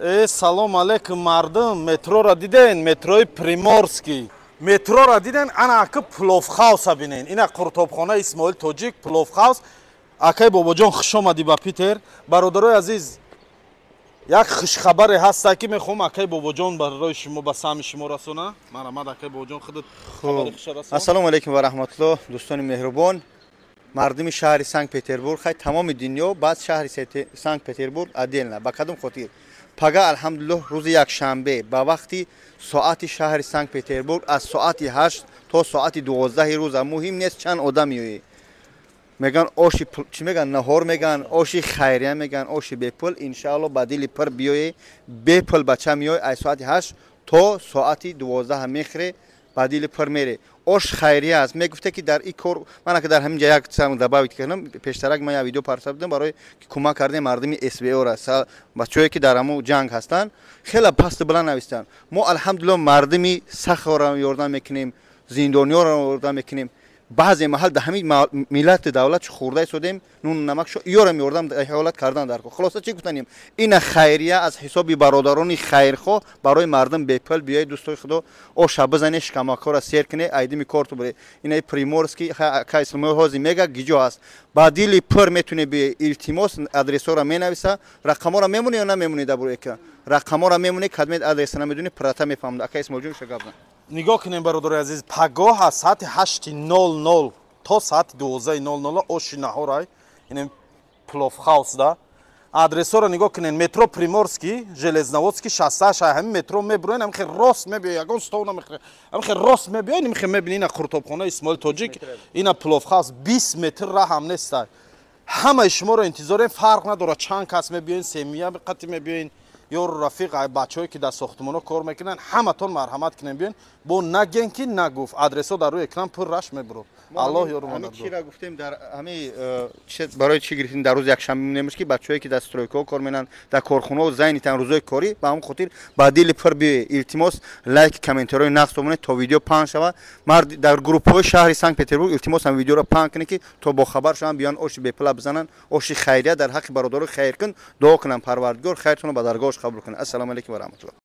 Салом алейкум, мардум. Метрора диден, метрои Приморский метрора диден. Ана ака, пловхауса бинен, ина қуртобхона Исмоил Тоҷик, пловхаус. Акай Бобоҷон, хуш омадӣ ба Питер. Бародарои азиз, як хушхабаре ҳаста, ки мехоҳам акай Бобоҷон барои шумо, ба саҳми шумо расона. Марҳамат, акай Бобоҷон, худат хабари хуша расон. Ассалому алайкум ва раҳматуллоҳ, дӯстони меҳрубон, мардуми шаҳри Санкт Петербург, хай, тамоми дунё, баъд шаҳри Санкт Петербург отдельно. Ба кадом хотир? Пага, алҳамдулиллоҳ, рӯзи якшанбе ба вақти соати шаҳри Санкт Петербург аз соати 8 то соати 12 рӯза, муҳим нест чанд одам меоӣ, меган оши чӣ меган, наҳор меган, оши хайрия меган, оши бепул. Иншаалло, ба дили пир биёе, бепул бача меои, аз соати 8 то соати 12 мехӯре, ба дили пир мере. Ош хайрия аст. Мегуфте, ки дар и кор ман ка дар ҳамин ҷа як чизам добавить кардам. Пештарак ман як видео парса будам барои кӯмак кардани мардуми СВО-ра, бачаҳое, ки дар ҳамун ҷанг ҳастанд. Хеле пасту баланд навистанд. Мо, алҳамдулилло, мардуми сахро ёрдам мекунем, зиндониёро ёрдам мекунем. Баъзе маҳал дар ҳамин миллати давлат хӯрда истодем, нуну намак ёрам ёрдам ҳолат кардан дар. Хулоса, чӣ гуфтанем? Ина хайрия аз ҳисоби бародарони хайрхоҳ барои мардум бепул. Биёед, дӯстои худо, оша бизане, шикамакҳоро сер куне, айдими корту бире. Ина Приморский, ка Исмоил ҳози мега гиҷо ҳаст. Ба дили пир метуне биёе. Илтимос, адресҳоро менависа, рақамҳоро мемонӣ ё намемонӣ? Дар бури экран рақамҳоро мемонӣ. Кадмед адреса намедонӣ, прата мефаҳмад. Ака Исмоилҷон, ша гап зан. Нигоҳ кунем, бародарои азиз, пагоҳ аз соати 8:00 то соати 12:00 оши наҳорай, ин пловхаусда. Адресҳоро нигоҳ кунед: метро Приморский, Железноводский 68. Ҳамин метро мебуроен, ҳамин хел рост мебиёй, ягон стол намехӯре, ҳамин хел рост мебиёй, ин хел мебини ина қуртобхона Исмоил Тоҷик, ина пловхаус, 20 метр раҳам нестай. Ҳамаи шуморо интизорем. Фарқ надорад чанд кас мебиёен, семья қати мебиёен ё рафиқ, бачаҳое, ки дар сохтмонҳо кор мекунанд, ҳаматон марҳамат кунем, биён. Бо наген, ки нагуфт. Адресҳо дар рӯи экран пурраш мебурод. Аллоҳ ёру. Чира гуфтем дар ҳами барои чӣ гирифтем, дар рӯзи якшанбе мемош, ки бачаҳое, ки дар стройкаҳо кор менанд, дар корхонаҳо зайнитан рӯзои корӣ, ба ҳамон хотир ба дили пир биёе. Илтимос, лайк, комментариҳои нақс бомонед, то видео паҳн шавад. Мард дар группҳои шаҳри Санкт Петербург, илтимос, ҳам видеоро паҳн кунед, ки то бохабар шаванд, биён, оши бепула бизананд. Оши хайрия дар ҳаққи бародарои хайркун. Дуо кунам, Парвардигор хайртонро ба даргоҳаш қабул кунад. Ассалому алайкум ва раҳматуллоҳ.